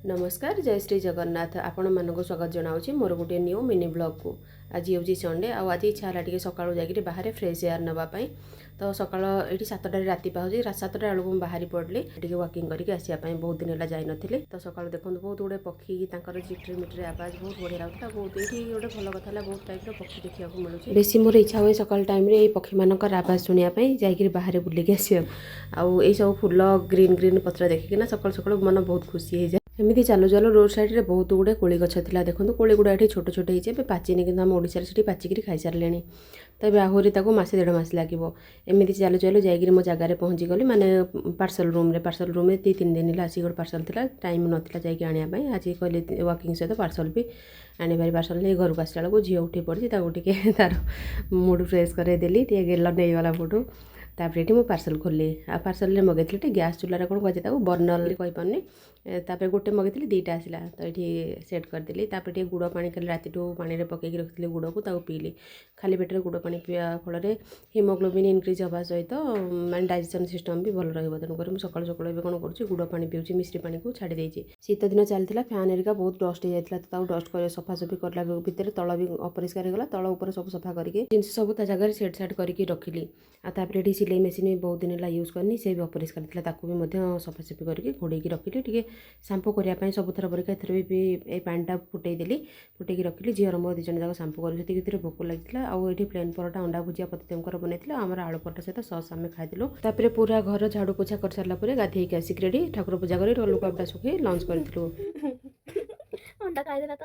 ନମସ୍କାର, ଜୟ ଶ୍ରୀ ଜଗନ୍ନାଥ। ଆପଣମାନଙ୍କୁ ସ୍ୱାଗତ ଜଣାଉଛି ମୋର ଗୋଟିଏ ନ୍ୟୁ ମିନି ବ୍ଲଗ୍କୁ। ଆଜି ହେଉଛି ସଣ୍ଡେ ଆଉ ଆଜି ଇଚ୍ଛା ହେଲା ଟିକେ ସକାଳୁ ଯାଇକିରି ବାହାରେ ଫ୍ରେଶ୍ ଏୟାର ନେବା ପାଇଁ। ତ ସକାଳ ଏଇଠି 7ଟାରେ ରାତି ପାହୁଛି, 7ଟା ବେଳକୁ ମୁଁ ବାହାରି ପଡ଼ିଲି ଟିକେ ୱାକିଂ କରିକି ଆସିବା ପାଇଁ। ବହୁତ ଦିନ ହେଲା ଯାଇନଥିଲି। ତ ସକାଳୁ ଦେଖନ୍ତୁ, ବହୁତ ଗୁଡ଼ିଏ ପକ୍ଷୀ, ତାଙ୍କର ଚିଟ୍ରି ମିଟ୍ରି ଆବାଜ ବହୁତ ବଢ଼ିଆ ଲାଗୁଥିଲା ବହୁତ। ଏଇଠି ଗୋଟେ ଭଲ କଥା ହେଲା, ବହୁତ ଟାଇପ୍ର ପକ୍ଷୀ ଦେଖିବାକୁ ମିଳୁଛି। ବେଶୀ ମୋର ଇଚ୍ଛା ହୁଏ ସକାଳ ଟାଇମ୍ରେ ଏଇ ପକ୍ଷୀମାନଙ୍କର ଆବାଜ ଶୁଣିବା ପାଇଁ, ଯାଇକିରି ବାହାରେ ବୁଲିକି ଆସିବାକୁ। ଆଉ ଏଇସବୁ ଫୁଲ, ଗ୍ରୀନ୍ ଗ୍ରୀନ୍ ପତ୍ର ଦେଖିକିନା ସକାଳୁ ସକାଳୁ ମନ ବହୁତ ଖୁସି ହେଇଯାଏ। ଏମିତି ଚାଲୁ ଚାଲୁ ରୋଡ଼ ସାଇଡ଼୍ରେ ବହୁତ ଗୁଡ଼ିଏ କୋଳି ଗଛ ଥିଲା। ଦେଖନ୍ତୁ, କୋଳି ଗୁଡ଼ା ଏଠି ଛୋଟ ଛୋଟ ହେଇଛି, ଏବେ ପାଚିନି। କିନ୍ତୁ ଆମ ଓଡ଼ିଶାରେ ସେଠି ପାଚିକିରି ଖାଇସାରିଲେଣି। ତ ଏବେ ଆହୁରି ତାକୁ ମାସେ ଦେଢ଼ ମାସ ଲାଗିବ। ଏମିତି ଚାଲୁ ଚାଲୁ ଯାଇକିରି ମୋ ଜାଗାରେ ପହଞ୍ଚିଗଲି, ମାନେ ପାର୍ସଲ ରୁମ୍ରେ। ପାର୍ସଲ ରୁମ୍ରେ 2-3 ଦିନ ହେଲା ଆସିକି ଗୋଟେ ପାର୍ସଲ ଥିଲା, ଟାଇମ୍ ନଥିଲା ଯାଇକି ଆଣିବା ପାଇଁ। ଆଜି କହିଲେ ୱାକିଂ ସହିତ ପାର୍ସଲ ବି ଆଣିବାରି। ପାର୍ସଲ ନେଇ ଘରକୁ ଆସିଲା ବେଳକୁ ଝିଅ ଉଠି ପଡ଼ିଛି। ତାକୁ ଟିକେ ତାର ମୁଡ଼ ଫ୍ରେଶ୍ କରେଇଦେଲି, ଟିକେ ଗେଲ ନେଇଗଲା ମୋଠୁ। ତାପରେ ଏଠି ମୁଁ ପାର୍ସଲ ଖୋଲିଲି। ଆଉ ପାର୍ସଲରେ ମଗେଇଥିଲି ଟିକେ ଗ୍ୟାସ୍ ଚୁଲାରେ, କ'ଣ କୁହାଯାଏ ତାକୁ, ବର୍ନର, କହିପାରୁନି। ତାପରେ ଗୋଟେ ମଗେଇଥିଲି, ଦୁଇଟା ଆସିଲା। ତ ଏଠି ସେଟ୍ କରିଦେଲି। ତାପରେ ଟିକେ ଗୁଡ଼ ପାଣି, କାଲି ରାତିଠୁ ପାଣିରେ ପକେଇକି ରଖିଥିଲି ଗୁଡ଼କୁ, ତାକୁ ପିଇଲି। ଖାଲି ପେଟରେ ଗୁଡ଼ ପାଣି ପିଇବା ଫଳରେ ହିମୋଗ୍ଲୋବିନ୍ ଇନକ୍ରିଜ୍ ହେବା ସହିତ ମାନେ ଡାଇଜେସନ୍ ସିଷ୍ଟମ୍ ବି ଭଲ ରହିବ। ତେଣୁକରି ମୁଁ ସକାଳୁ ସକାଳୁ ଏବେ କ'ଣ କରୁଛି, ଗୁଡ଼ ପାଣି ପିଉଛି, ମିଶ୍ରି ପାଣିକୁ ଛାଡ଼ି ଦେଇଛି। ଶୀତ ଦିନ ଚାଲିଥିଲା, ଫ୍ୟାନ୍ ହେରିକା ବହୁତ ଡଷ୍ଟ ହେଇଯାଇଥିଲା। ତ ତାକୁ ଡଷ୍ଟ କରି ସଫାସଫି କଲା ଭିତରେ ତଳ ବି ଅପରିଷ୍କାର ହେଇଗଲା। ତଳ ଉପରେ ସବୁ ସଫା କରିକି ଜିନିଷ ସବୁ ତା ଜାଗାରେ ସେଟ୍ ସାଟ୍ କରିକି ରଖିଲି। ଆଉ ତାପରେ ଏଠି ସିଲେଇ ମେସିନ୍ ବି ବହୁତ ଦିନ ହେଲା ୟୁଜ୍ କରିନି, ସେ ବି ଅପରିଷ୍କାର ଥିଲା। ତାକୁ ବି ମଧ୍ୟ ସଫାସଫି କରିକି ଘୋଡ଼େଇକି ରଖିଲି। ଟିକେ ସାମ୍ପୁ କରିବା ପାଇଁ ସବୁଥର ପରିକା ଏଥର ବି ଏଇ ପାଣିଟା ଫୁଟେଇ ଦେଲି, ଫୁଟେଇକି ରଖିଲି। ଝିଅର ମୋର ଦୁଇ ଜଣ ଯାକ ସାମ୍ପୁ କରୁ। ସେତିକି ଭିତରେ ଭୋକ ଲାଗିଥିଲା। ଆଉ ଏଠି ପ୍ଲେନ୍ ପରଟା, ଅଣ୍ଡା ଭୁଜିଆ ପତିଦେବଙ୍କର ବନେଇଥିଲେ। ଆଉ ଆମର ଆଳୁ ପରଟା ସହିତ ସସ୍ ଆମେ ଖାଇଥିଲୁ। ତାପରେ ପୁରା ଘର ଝାଡ଼ୁ ପୋଛା କରିସାରିଲା ପରେ ଗାଧେଇକି ଆସିକି ରେଡ଼ି, ଠାକୁର ପୂଜା କରି ଲୁଗାପଟା ଶୁଖେଇ ଲଞ୍ଚ କରିଥିଲୁ। ଅଣ୍ଡା ଖାଇଦେଲା ତ।